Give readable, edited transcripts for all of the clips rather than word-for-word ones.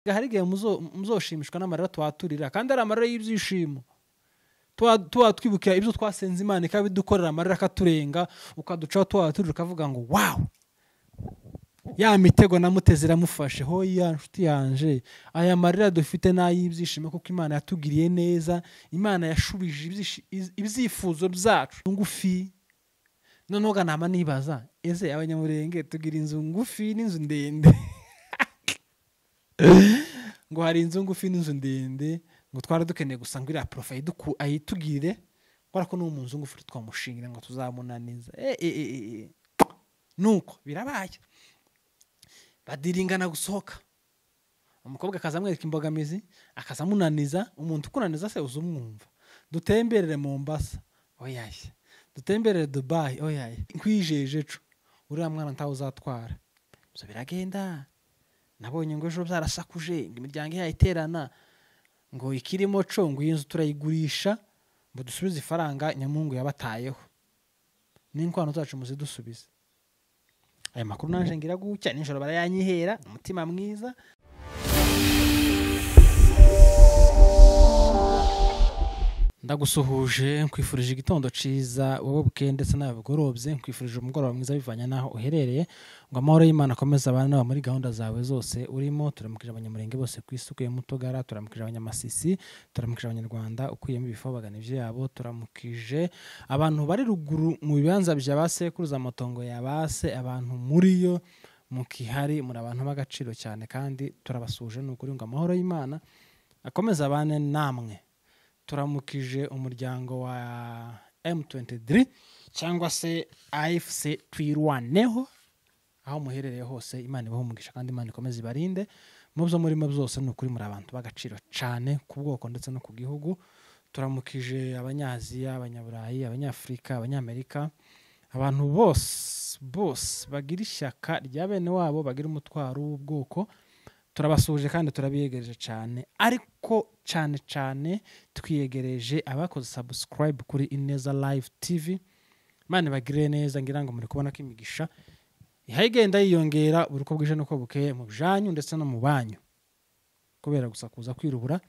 Hari igihe muzoshimishwa n'amarira twaturira, kandi ari amarira y'ibyishimo. Tuba twibukira ibyo twasenze Imana ikabidukorera, amarira akaturenga, ukaducaho tuwaturira ukavuga ngo wow, ya mitego namuteze iramufashe. Hoya nshuti yanje, aya marira dufite n'ay'ibyishimo kuko Imana yatugiriye neza, Imana yashubije ibyifuzo byacu. Ngufi noneho ganama nibaza, ese Abanyamurenge tugira inzu ngufi n'inzu ndende? Ngo hari inzu ngufi n'inzu ndende, ngo twara dukeneye gusa ngo iriya profe ayitugirire, kubera ko n'uwo mu nzu ngufi twamushingira ngo tuzamunaniza. Nuko birabaye, badiringana gusohoka, umukobwa akaza amwereka imbogamizi, akaza amunaniza. Umuntu ukunaniza se uzumwumva? Dutemberere Mombasa, oyaye, dutemberere Dubai, oyaye, nkwijeje co uriya mwana ntawe uzatwara. Ibyo biragenda, nabonye ngo ejo byarasakuje, ngo imiryango yayiterana, ngo ikirimo co ngo iyi nzu turayigurisha ngo dusubize ifaranga Nyamungu yabatayeho, n'inkwano zacu muzidusubize. Aya makuru nanje ngira gucya nijoro barayanyihera, umutima mwiza. Ndagusuhuje, nkwifurije igitondo ciza wowe bukeye ndetse nawe bugorobye, nkwifurije umugoroba mwiza bivanye naho uherereye, ngo amahoro y'Imana akomeze abane nawe muri gahunda zawe zose urimo. Turamukije Abanyamurenge bose ku isi, ukuyemo Mutogara, turamukije Abanyamasisi, turamukije Abanyarwanda ukuyemo ibifo bagana ivyabo, turamukije abantu bari ruguru mu bibanza bya basekuruza, amatongo ya base, abantu muri yo mukihari, muri abantu b'agaciro cyane, kandi turabasuje n'ukuri ngo amahoro y'Imana akomeze abane namwe. Turamukije umuryango wa M23 cyangwa se AFC Twirwaneho, aho muherereye hose Imana ibahe umugisha kandi Imana ikomeze ibarinde mu byo murimo byose. Ni ukuri muri abantu b'agaciro cyane ku bwoko ndetse no ku gihugu. Turamukije Abanyaziya, Abanyaburayi, Abanyafurika, Abanyamerika, abantu bose bose bagira ishyaka rya bene wabo, bagira umutwaro w'ubwoko. Turabasuje kandi turabiyegereje cyane, ariko cyane cyane twiyegereje abakoze subscribe kuri Ineza Live TV. Imana ibagirire neza, ngira ngo muri kubona ko imigisha ihayigenda yiyongera buri uko bwije nuko bukeye mu byanyu ndetse no mu banyu, kubera gusa kuza kwirubura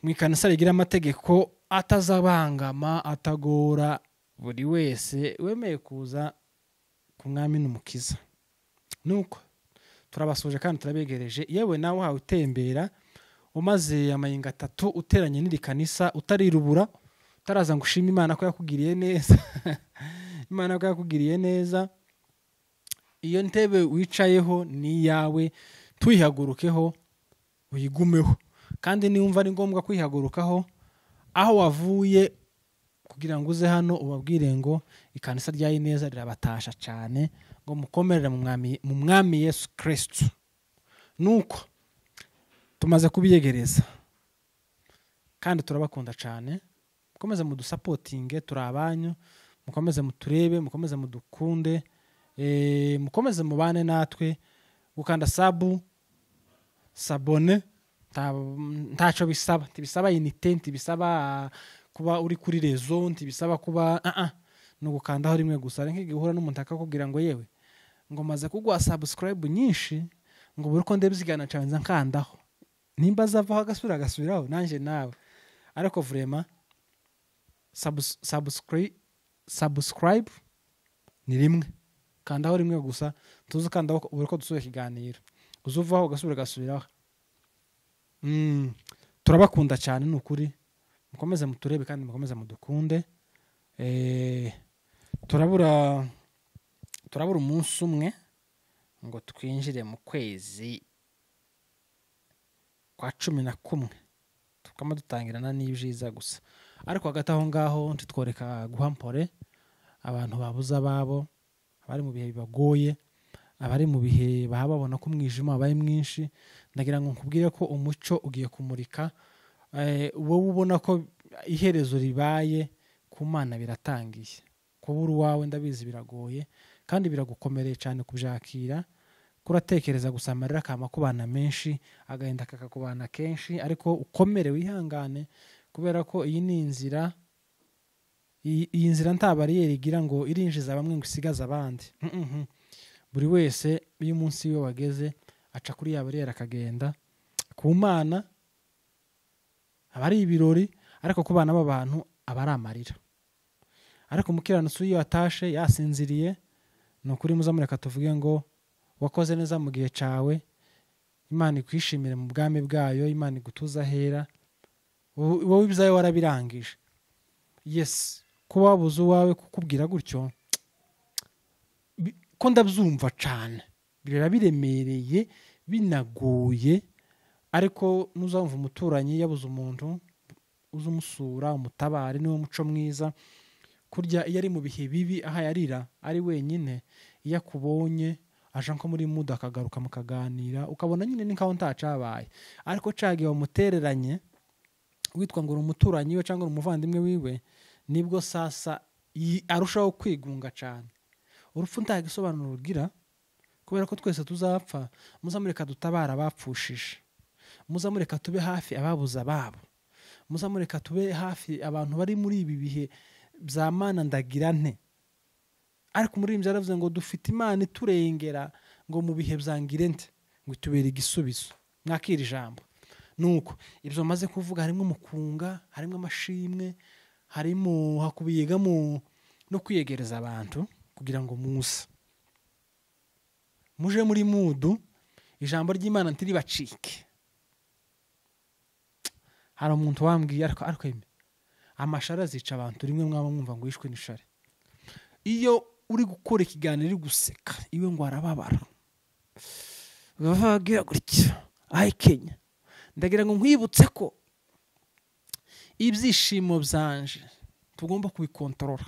mu ikanisa rigira amategeko atazabangama, atagora buri wese wemeye kuza ku mwami n'umukiza. Nuko turabasuje kandi turabegereje. Yewe nawe uhawe utembera umaze amayinga atatu uteranye n'iri kanisa, utarirubura, utaraza ngo ushime Imana ko yakugiriye neza. Imana ko yakugiriye neza, iyo ntebe wicayeho ni iyawe, tuyihagurukeho uyigumeho, kandi niwumva ari ngombwa kwihagurukaho aho wavuye kugira ngo uze hano ubabwire ngo ikanisa rya Ineza rirabatasha cyane, ngo mukomerere mu mwami Yesu Kristo. Nuko tumaze kubiyegereza kandi turabakunda cyane, mukomeze mudusapotinge, turi abanyu, mukomeze muturebe, mukomeze mudukunde, mukomeze mubane natwe. Gukanda sabu sabone ntaco bisaba, ntibisaba inite, ntibisaba kuba uri kuri rezo, ntibisaba kuba no gukandaho rimwe gusa. Nk'igihe uhura n'umuntu akakubwira ngo yewe ngo maze kuguha subscribe nyinshi, ngo buri uko ndebye cyane nkandaho, nimba azavaho agasubira agasubiraho nanje nawe. Ariko vraiment subscribe ni rimwe, kandaho rimwe gusa, tuzi kandaho buri uko dusuye ikiganiro, uzuvaho ugasubira agasubiraho. Turabakunda cyane ni ukuri, mukomeze muturebe kandi mukomeze mudukunde. Turabura umunsi umwe ngo twinjire mu kwezi kwa 11, tukama dutangirana n'ibyiza gusa. Ariko hagati aho ngaho ntitworeka guhampore abantu babuze ababo, abari mu bihe bibagoye, abari mu bihe bababona ko umwijima wabaye mwinshi. Ndagira ngo nkubwire ko umuco ugiye kumurika. Wowe ubona ko iherezo ribaye ku Mana biratangiye. Kubura uwawe ndabizi biragoye kandi biragukomereye cyane kubyakira, kuratekereza gusa amarira akama kubana menshi, agahinda kakakubana kenshi, ariko ukomere wihangane, kubera ko iyi ni inzira, iyi nzira nta bariyeri igira ngo irinjiza bamwe ngo isigaze abandi. Buri wese iyo umunsi we wageze Aca kuri ya bariyeri akagenda. Ku Mana aba ari ibirori, ariko ku bana b'abantu aba ari amarira. Ariko umukiranutsi iyo atashe yasinziriye, ni ukuri muzamureka tuvuge ngo wakoze neza mu gihe cawe, Imana ikwishimire mu bwami bwayo, Imana igutuza ahera, wowe ibyawe warabirangije. Yes, kuba wabuze uwawe kukubwira gutyo, ko ndabyumva cane, biba biremereye binagoye. Ariko nuzamva umuturanyi yabuze umuntu, uzumusura umutabare, niwo muco mwiza. Kurya iyo ari mu bihe bibi aho yarira ari wenyine, iyo akubonye aje nko muri muda akagaruka mukaganira, ukabona nyine ni nkaho ntacabaye. Ariko cagiye wamutereranye witwa ngo uri umuturanyi we cyangwa uri umuvandimwe wiwe, nibwo sasa arushaho kwigunga cane. Urupfu nta gisobanuro rugira, kubera ko twese tuzapfa. Muzamureka dutabara abapfushije, muzamureka tube hafi ababuze ababo, muzamureka tube hafi abantu bari muri ibi bihe bya Mana ndagira nte. Ariko umuririmbyi yaravuze ngo dufite Imana iturengera ngo mu bihe byangire nte, ngo itubere igisubizo. Mwakira ijambo. Nuko ibyo maze kuvuga harimo umukunga, harimo amashimwe, harimo hakubiyegamo no kwiyegereza abantu kugira ngo muze muje muri mudu, ijambo ry'Imana ntiribacike. Hari umuntu wambwiye ariko amashara zica abantu rimwe mwaba mwumva ngo yishwe n'ishari. Iyo uri gukora ikiganiro uri guseka iwe ngo arababara, bavugira gutya ayi Kenya. Ndagira ngo nkwibutse ko ibyishimo byanje tugomba kubikontorora,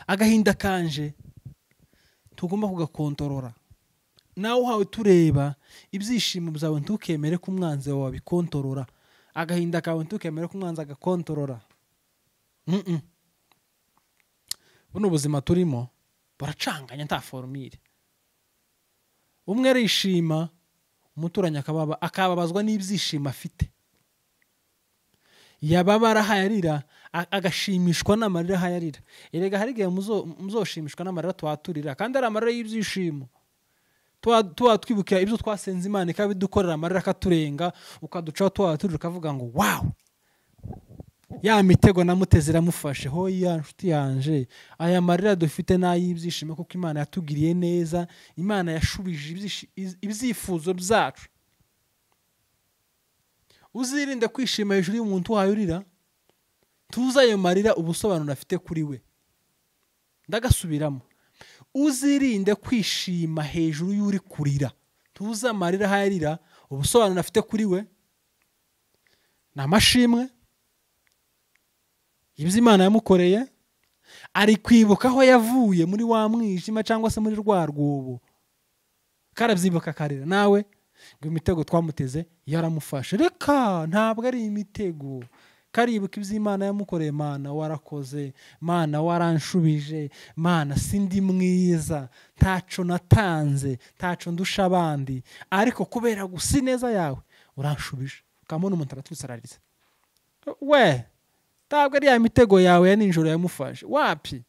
agahinda kanje tugomba kugakontorora. Nawe uhawe tureba ibyishimo byawe ntukemere ko umwanzi wawe abikontorora, agahinda kawe ntukemere ko umwanzi agakontorora. Buno ubuzima turimo buracanganya, nta formule. Umwe arishima, umuturanyi akababazwa n'ibyishimo afite, yababara ahayarira agashimishwa n'amarira ahayarira. Erega hari igihe muzoshimishwa n'amarira twaturira, kandi ari amarira y'ibyishimo. Tuba twibukira ibyo twasenze Imana ikabidukorera, amarira akaturenga, ukaducaho twaturira ukavuga ngo wow, ya mitego namuteze iramufashe. Hoya nshuti yanje, aya marira dufite n'ay'ibyishimo kuko Imana yatugiriye neza, Imana yashubije ibyifuzo byacu. Uzirinde kwishima hejuru y'umuntu wayurira, tuza ayo marira ubusobanuro afite kuri we. Ndagasubiramo, uzirinde kwishima hejuru y'uri kurira, tuza amarira ahayarira ubusobanuro afite kuri we. Ni amashimwe ibyo Imana yamukoreye, ari kwibuka aho yavuye muri wa mwijima cyangwa se muri rwa rwobo, karabyibuka akarira. Nawe ngo imitego twamuteze yaramufashe. Reka, ntabwo ari imitego, karibuka ibyo Imana yamukoreye. Mana warakoze, Mana waranshubije, Mana sindi mwiza, ntaco natanze, ntaco ndusha abandi, ariko kubera gusa ineza yawe uranshubije. Ukamubona umuntu aratwitsarariza. We, ntabwo ari ya mitego yawe ya nijoro yamufashe. Wapi?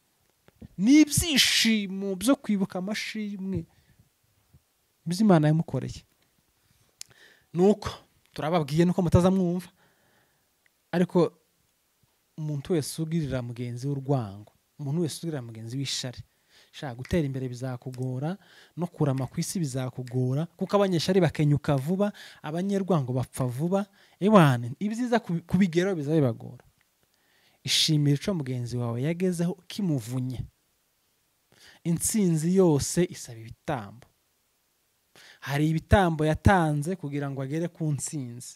Ni ibyishimo byo kwibuka amashimwe ibyo Imana yamukoreye. Nuko turababwiye nuko mutazamwumva, ariko umuntu wese ugirira mugenzi w'urwango, umuntu wese ugirira mugenzi w'ishari, shaka gutera imbere bizakugora, no kurama ku isi bizakugora, kuko abanyeshari bakenyuka vuba, abanyerwango bapfa vuba. Ewane, ibyiza kubigeraho bizabibagora. Ishimire ico mugenzi wawe yagezeho kimuvunye. Intsinzi yose isaba ibitambo. Hari ibitambo yatanze kugira ngo agere ku ntsinzi.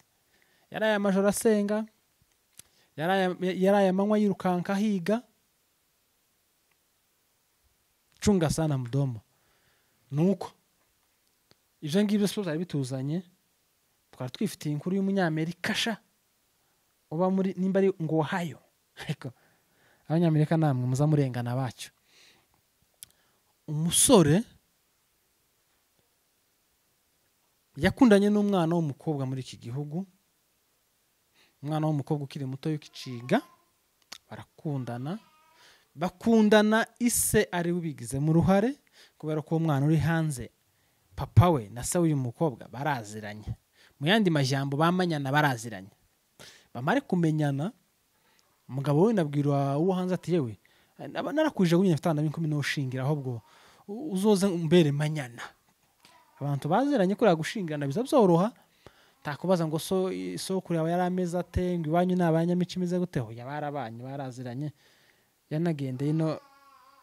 Yaraye amajoro asenga, yaraye amanywa yirukanka ahiga. Chunga sana mdomo. Nuko ivyo ngibyo siporo byari bituzanye, twari twifitiye inkuru y'umunyamerika sha uba muri nimba ari ngo Ohio. Ariko abanyamerika namwe muzamurengana bacyo. Umusore yakundanye n'umwana w'umukobwa muri iki gihugu, umwana w'umukobwa ukiri muto y'ikiciga, barakundana, bakundana ise ari ubigizemo uruhare, kubera ko umwana uri hanze Papa we na se w'uyu mukobwa baraziranye, mu yandi majambo bamanyana baraziranye. Bamare kumenyana, umugabo we nabwira uwo hanze ati yewe narakuje gumye mfite abana b'inkumi noshingira, ahubwo uzoze umbere manyana. Abantu baziranye kuriya gushingirana biza byoroha, takubaza ngo so sokuru yawe yari ameze ate, ngo iwanyu ni abanyamico imeze gute, hoya barabanye baraziranye. Yanagendeye no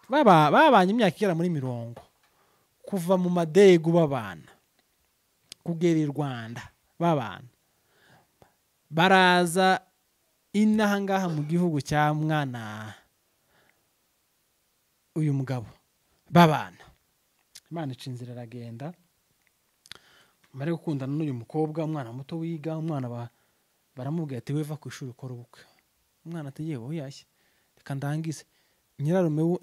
babanye imyaka igera muri 40, kuva mu madegu babana kugera i Rwanda babana, baraza inaha ngaha mu gihugu cya mwana uyu mugabo babana. Imana ica inzira aragenda, bari gukundana n'uyu mukobwa, umwana muto wiga, umwana baramubwira ati weva ku ishuri ukora ubukwe. Umwana ati yewe oyashye reka ndangize. Nyirarume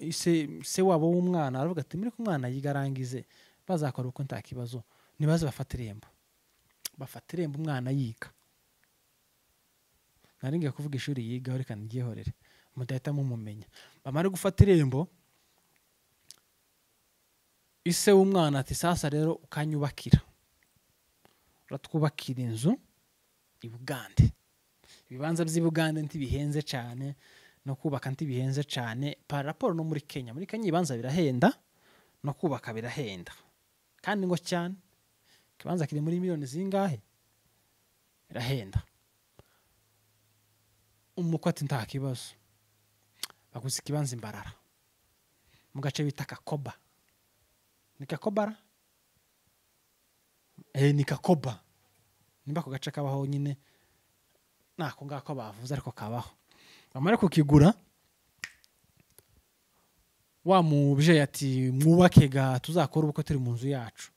se wabo w'umwana aravuga ati muri ko umwana yiga arangize bazakora ubukwe nta kibazo, nibaze bafata irembo. Bafata irembo umwana yiga. Nari ngiye kuvuga ishuri yiga reka ndyihorere mudahita mumumenya. Bamara gufata irembo, ise w'umwana ati sasa rero ukanyubakira, uratwubakira inzu i Bugande. Ibibanza by'i Bugande ntibihenze cyane, no kubaka ntibihenze cyane par rapport no muri Kenya. Muri Kenya ibibanza birahenda no kubaka birahenda, kandi ngo cyane. Ikibanza kiri muri miliyoni zingahe? Birahenda. Umukwe ati nta kibazo, baguze ikibanza Imbarara mu gace bita Kakoba. Ni Kakobara? Ni Kakoba. Nimba ko gace kabaho nyine nako ngako bavuze ariko kabaho. Bamara kukigura, wa mubyeyi ati mwubake ga tuzakora ubukwe turi mu nzu yacu.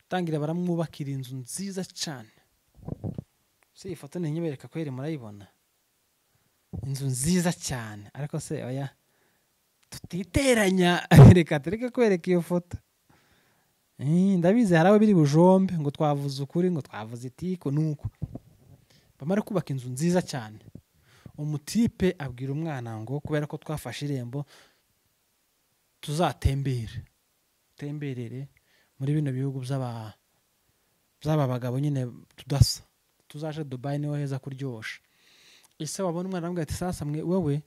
Tangira baramwubakira inzu nziza cyane. Se ifoto ntinyibereka kweri murayibona. Inzu nziza cyane, ariko se oya tutiteranya, reka tureke kwereka iyo foto. Ndabizi hari abo biri bujombe ngo twavuze ukuri, ngo twavuze itiko nuko. Bamara kubaka inzu nziza cyane, umutipe abwira umwana ngo kubera ko twafashe irembo tuzatembere, temberere muri bino bihugu by'aba bagabo nyine tudasa, tuzaje Dubai niho heza kuryosha. Ise wabona umwana aramubwira ati sasa mwe wewe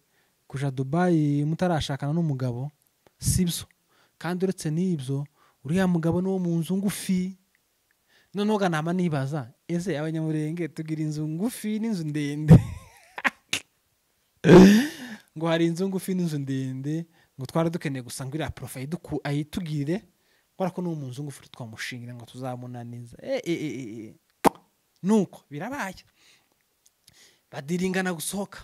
kuja Dubai mutarashakana n'umugabo sibyo, kandi uretse n'ibyo uriya mugabo ni wo mu nzu ngufi. Noneho ganama nibaza, ese abanyamurenge tugira inzu ngufi n'inzu ndende? Ngo hari inzu ngufi n'inzu ndende, ngo twari dukeneye gusa ngo iriya profile ayitugire, kubera ko n'uwo mu nzu ngufi twamushingira ngo tuzamunaniza. Nuko birabaye, badiringana gusohoka.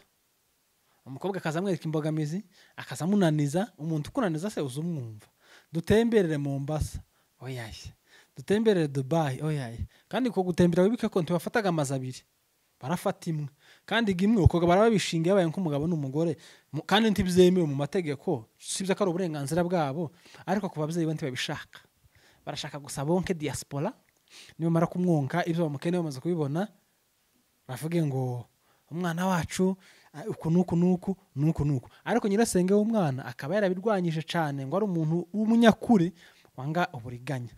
Umukobwa akaza amwereka imbogamizi, akaza amunaniza. Umuntu ukunaniza se uzumwumva. Dutemberere Mombasa, oyaye. Dutemberere Dubai, oyaye. Kandi ko gutembera wibike ko ntibafataga amazi abiri, barafata imwe, kandi imwe uko barabishinga yabaye nk'umugabo n'umugore, kandi ntibyemewe mu mategeko, sibyo ko ari uburenganzira bwabo, ariko ku babyeyi bo ntibabishaka. Barashaka gusa bonke diaspora, nibamara kumwonka ibyo bamukeneye bamaze kubibona, bavuge ngo umwana wacu uku nuku nuku nuku nuku. Ariko nyirasenge w'umwana akaba yarabirwanyije cyane, ngo ari umuntu w'umunyakuri wanga uburiganya.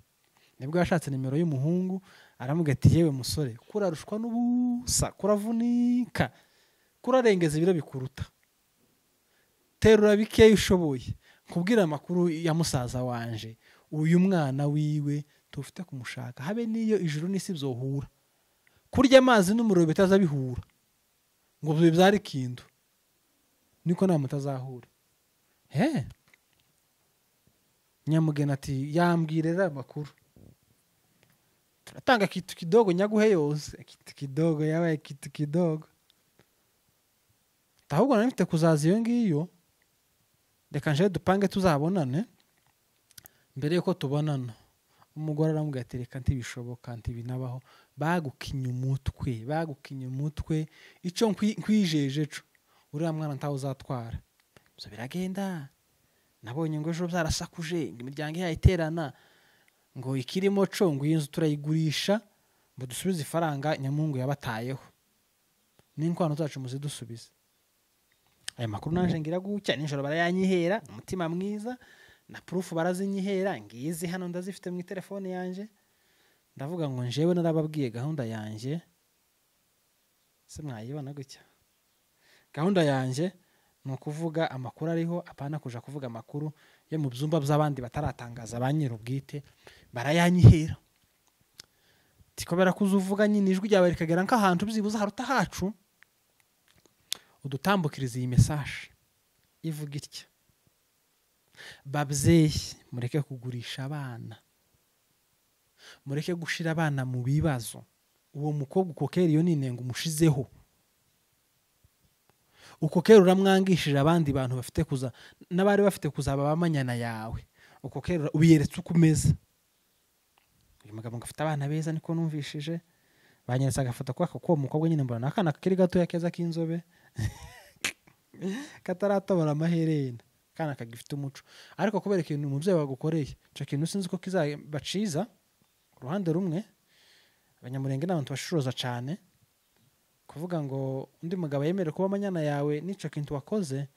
Nibwo yashatse nimero y'umuhungu aramubwira ati yewe musore, kurarushwa n'ubusa, kuravunika, kurarengeza ibiro bikuruta, terura bikeya ushoboye, nkubwira amakuru ya musaza wanje, uyu mwana wiwe tufite kumushaka, habe niyo ijuru n'isi byohura, kurya amazi n'umuriro bitaza bihura, ngo bibyare ikintu, niko nta mutazahura. Nyamugeni ati yambwirera amakuru, turatanga kitu kidogo nyaguhe yose. Kitu kidogo yabaye kitu kidogo. Ahubwo nari mfite kuzaza iyo ngiyo, reka nje dupange tuzabonane mbere yuko tubonana. Umugore aramubwira ati reka ntibishoboka, ntibinabaho, bagukinye umutwe, bagukinye umutwe, icyo nkwijeje cyo uriya mwana ntawe uzatwara. Ibyo biragenda, nabonye ngo ejo byarasakuje, ngo imiryango yayiterana, ngo ikirimo cyo ngo iyi nzu turayigurisha ngo dusubize ifaranga nyamungu yabatayeho, n'inkwano zacu muzidusubize. Aya makuru naje ngira gucya nijoro barayanyihera, umutima mwiza Na proof barazinyihera, ngizi hano ndazifite mu telefone yanjye. Ndavuga ngo njewe narababwiye gahunda yanjye, se mwayibona gutya. Gahunda yanjye ni ukuvuga amakuru ariho, apana kuja kuvuga amakuru yo mu byumba by'abandi bataratangaza ba nyir'ubwite, barayanyihera. Tikobera kuzuvuga nyine ijwi ryawe rikagera nk'ahantu byibuze haruta hacu, udutambukiriza iyi message ivuga itya: babyeyi mureke kugurisha abana, mureke gushira abana mu bibazo. Uwo mukobwa ukokera iyo ninenga umushizeho, ukokera uramwangishije abandi bantu bafite kuza n'abari bafite kuzaba abamanyana yawe, ukokera ubiyeretse uko umeze. Uyu mugabo ngo afite abana beza niko numvishije, banyeretse agafoto kwako ko mukobwa nyine mbona akana kakiri gatoya keza k'inzobe kataratobora amaherena, kana kagifite umuco. Ariko kubera ikintu umubyeyi wagukoreye, ico kintu sinzi ko kizabaciza. Uruhande rumwe abanyamurenge n'abantu bashishoza cyane, kuvuga ngo undi mugabo yemere kuba amanyana yawe n'ico kintu wakoze,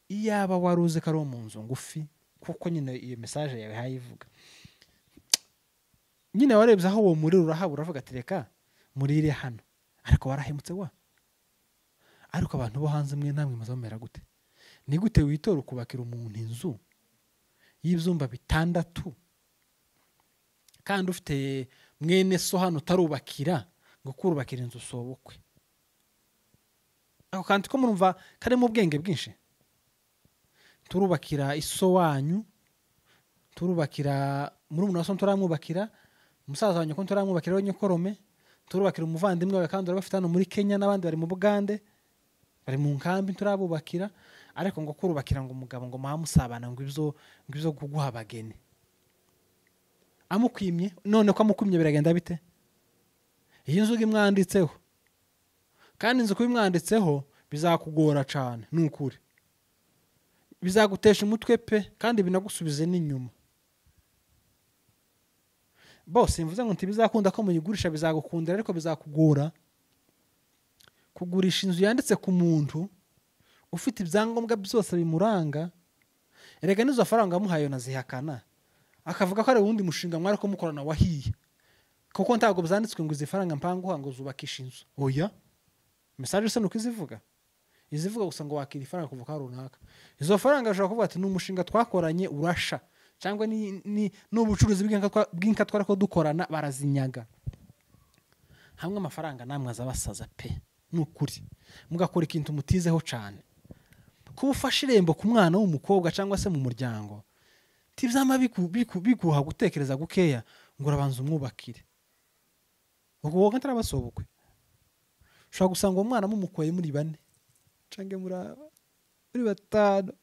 iyaba waruze ko ari mu nzu ngufi, kuko nyine iyo message yawe hayivuga nyine warebye aho uwo muriro urahabura uravuga ati reka murire hano, ariko warahemutse wa. Ariko abantu bo hanze mwe namwe muzamera gute? Ni gute witora ukubakira umuntu inzu y'ibyumba 6 kandi ufite mwene so hano utarubakira ngo kurubakira inzu sobukwe? Ako kantu ko murumva karimo ubwenge bwinshi. Turubakira iso wanyu, turubakira murumuna wa so turamwubakira, musaza wanyu ko turamwubakira we nyokorome, turubakira umuvandimwe wawe kandi urabafite hano muri Kenya n'abandi bari mu Bugande bari mu nkambi turabubakira. Ariko ngo kurubakira ngo umugabo ngo muhamusabana ngo ibyo kuguha abageni amukwimye, none ko amukwimye biragenda bite? Iyi nzu imwanditseho, kandi inzu kubimwanditseho bizakugora cyane, nukuri bizagutesha umutwe pe, kandi binagusubize n'inyuma. Bose mvuze ngo ntibizakunda ko muyigurisha, bizagukundira ariko bizakugora kugurisha inzu yanditse ku muntu ufite ibyangombwa byose bimuranga. Erega nizo faranga amuhaye nazihakana akavuga ko ari wundi mushinga mwari ko mukorana wahiye, kuko ntago byanditswe ngo izifaranga mpanguha ngo zubakisha inzu. Oya, message se nuko izivuga, izivuga gusa ngo wakira ifaranga kuva ka runaka. Izo faranga ashobora kuvuga ati n'umushinga twakoranye urasha, cyangwa ni n'ubucuruzi bw'inka twari ko dukorana barazinyaga. Hamwe amafaranga namwe azabasaza pe, nukuri mugakora ikintu mutizeho cyane. Kuba ufashe irembo ku mwana w'umukobwa cyangwa se mu muryango tibyama bikuha gutekereza gukeya ngo urabanza umwubakire, ubwo wowe ntarabasobukwe. Ushobora gusanga uwo mwana mumukoye muri 4 cange muri 5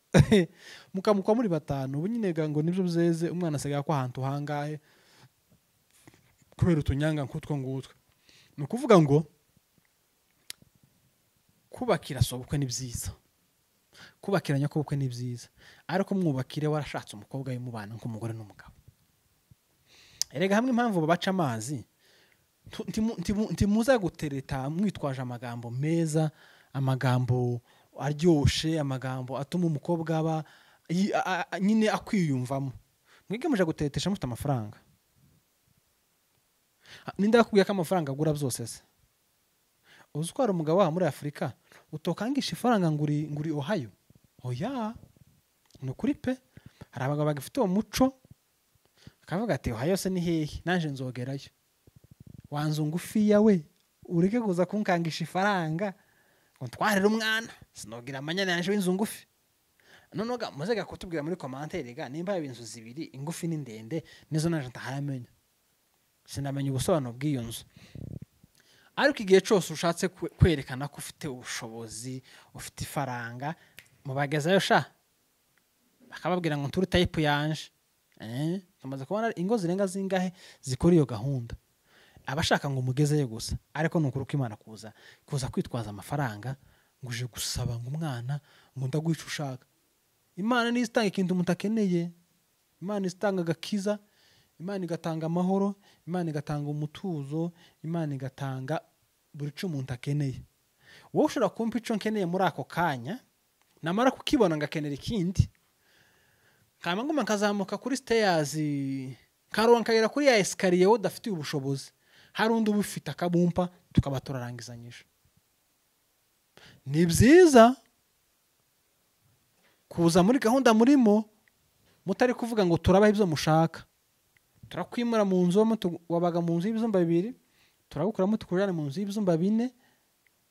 mukamukwa muri 5, ubu nyine ngo nibyo byeze umwana asigaye ko ahantu hangahe kubera utunyanga nk'utwo ngutwo. Ni ukuvuga ngo kubakira sobukwe ni byiza, kubakira nyakubukwe ni byiza, ariko mwubakire warashatse umukobwa y'umubana nk'umugore n'umugabo. Erega hamwe impamvu babaca amazi, ntimuza gutereta mwitwaje amagambo meza, amagambo aryoshe, amagambo atuma umukobwa aba nyine akwiyumvamo. Mwige muje guteretesha mufite amafaranga. Ninde yakubwiye ko amafaranga agura byose se? Uzi ko hari umugabo wa muri Afurika utokangisha ifaranga nguri Ohio? Oya, ni ukuri pe. Hari abagabo bagifite uwo muco akavuga ati Ohio se ni hehe, naje nzogerayo. Wanzu ngufiya we, ureke kuza kunkangisha ifaranga ngo ntwarire umwana, sinogira amanyana yanje w'inzu ngufi. None ga muzega kutubwira muri commentaire ga nimba inzu zibiri ingufi ni ndende nizo naje ntahamenya, sinamenya ubusobanuro bw'iyo nzu. Ariko igihe cyose ushatse kwerekana ko ufite ubushobozi, ufite ifaranga, mubagezayo sha bakababwira ngo nturi type yanje. Tumaze kubona ingo zirenga zingahe zikora iyo gahunda, abashaka ngo mugezeyo gusa. Ariko nukuri ko Imana kuza kwitwaza amafaranga ngo uje gusaba ngo umwana ngo ndaguca ushaka. Imana niyo itanga ikintu mutakeneye. Imana itanga agakiza, Imana igatanga amahoro, Imana igatanga umutuzo, Imana igatanga buri cyo umuntu akeneye. Wowe ushobora kumpa ico nkeneye muri ako kanya, namara kukibona ngakenera ikindi, Kama nguma nkazamuka kuri stairs, nkaruha nkagera kuri ya escalier wowe udafitiye ubushobozi, hari undi ubufite akabumpa, tukaba turarangizanyije. Ni byiza kuza muri gahunda murimo mutari kuvuga ngo turabaha ibyo mushaka. Turakwimura mu nzu, wabaga mu nzu y'ibyumba 2, turagukuramo tukujyana mu nzu y'ibyumba 4,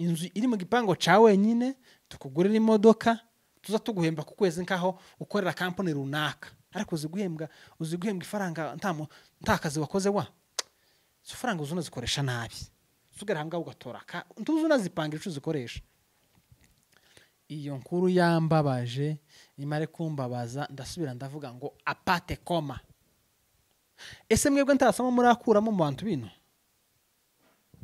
inzu iri mu gipangu cya wenyine, tukugurira imodoka, tuza tuguhemba ku kwezi nkaho ukorera company runaka. Ariko uzi guhembwa ifaranga nta kazi wakoze wa. Izo faranga uzi unazikoresha nabi. Usugara ahangaha ugatora ntuzi unazipanga ico uzikoresha. Iyo nkuru yambabaje, imare kumbabaza, ndasubira ndavuga ngo apate koma. Ese mwebwe ntasoma murakuramo mu bantu bino?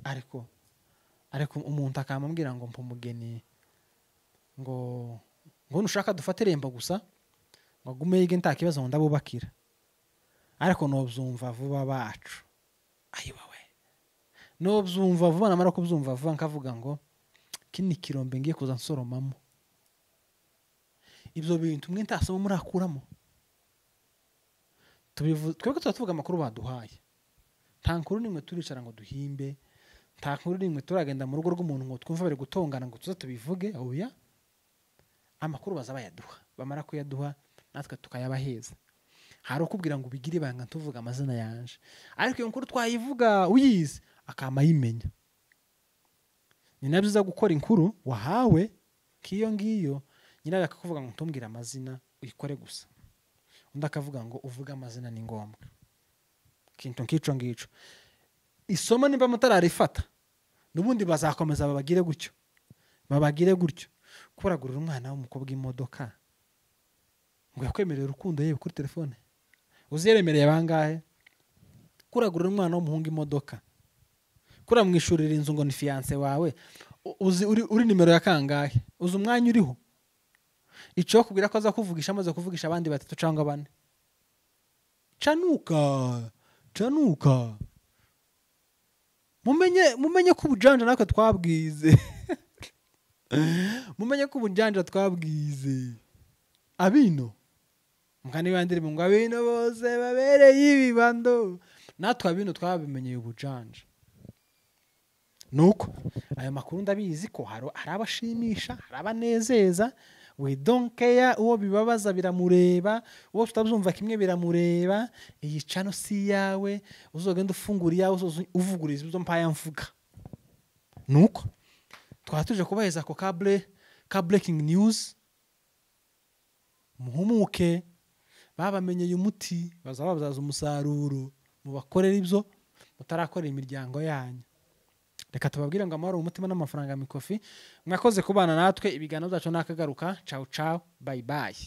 Ariko umuntu akamubwira ngo mpa umugeni, ngo nushaka dufate irembo gusa, ngo agume yige nta kibazo ngo ndabubakira. Ariko nobyumva vuba bacu. Ayiwawe. Nobyumva vuba, namara kubyumva vuba nkavuga ngo kini kirombe ngiye kuza nsoromamo. Ibyo bintu mwe ntasoma murakuramo. Twebwe tuvuga amakuru baduhaye. Nta nkuru nimwe turicara ngo duhimbe, nta nkuru nimwe turagenda mu rugo rw'umuntu ngo twumve bari gutongana ngo tuze tubivuge, oya. Amakuru baza bayaduha, bamara kuyaduha natwe tukayabaheza. Hari ukubwira ngo ubigire ibanga tuvuga amazina yanje, ariko iyo nkuru twayivuga uyizi akama yimenya. Ni nabyo uza gukora inkuru wahawe kiyo ngiyo, nyirayo akakuvuga ngo ntumbwire amazina uyikore gusa, undi akavuga ngo uvuge amazina ni ngombwa. Kintu nkico ngico isomo nimba mutararifata nubundi bazakomeza babagire gutyo, babagire gutyo. Kuragurira umwana w'umukobwa imodoka ngo yakwemerera urukundo yewe kuri telefone, uziyeremereye bangahe? Kuragurira umwana w'umuhungu imodoka, kuramwishurira inzu ngo ni fiance wawe, uzi uri nimero ya kangahe? Uzi umwanya uriho? Icyo kubwira ko aza kuvugisha amaze kuvugisha abandi batatu cyangwa bane. Canuka, canuka. Mumenye ko ubujanja natwe twabwize. Mumenye ko ubujanja twabwize. Abino mukani bandire ngo abino bose babereye ibibando, natwe abino twabimenyeye ubujanja. Nuko aya makuru ndabizi ko hari abashimisha, hari abanezeza. We don't care, uwo bibabaza biramureba, uwo tutabyumva kimwe biramureba. Iyi channel si yawe, uzogenda ufungura yawe, uvuguriza ibyo mpaya mvuga. Nuko twatuje kubaheza ko ka breaking news, muhumuke, babamenyeye umuti, bazababyaza umusaruro, mubakorera ibyo mutarakorera imiryango yanyu. Reka tubabwire ngo amahoro umutima n'amafaranga mikofi. Mwakoze kubana natwe, ibiganiro byacu nakagaruka. Ciao ciao, bye bye.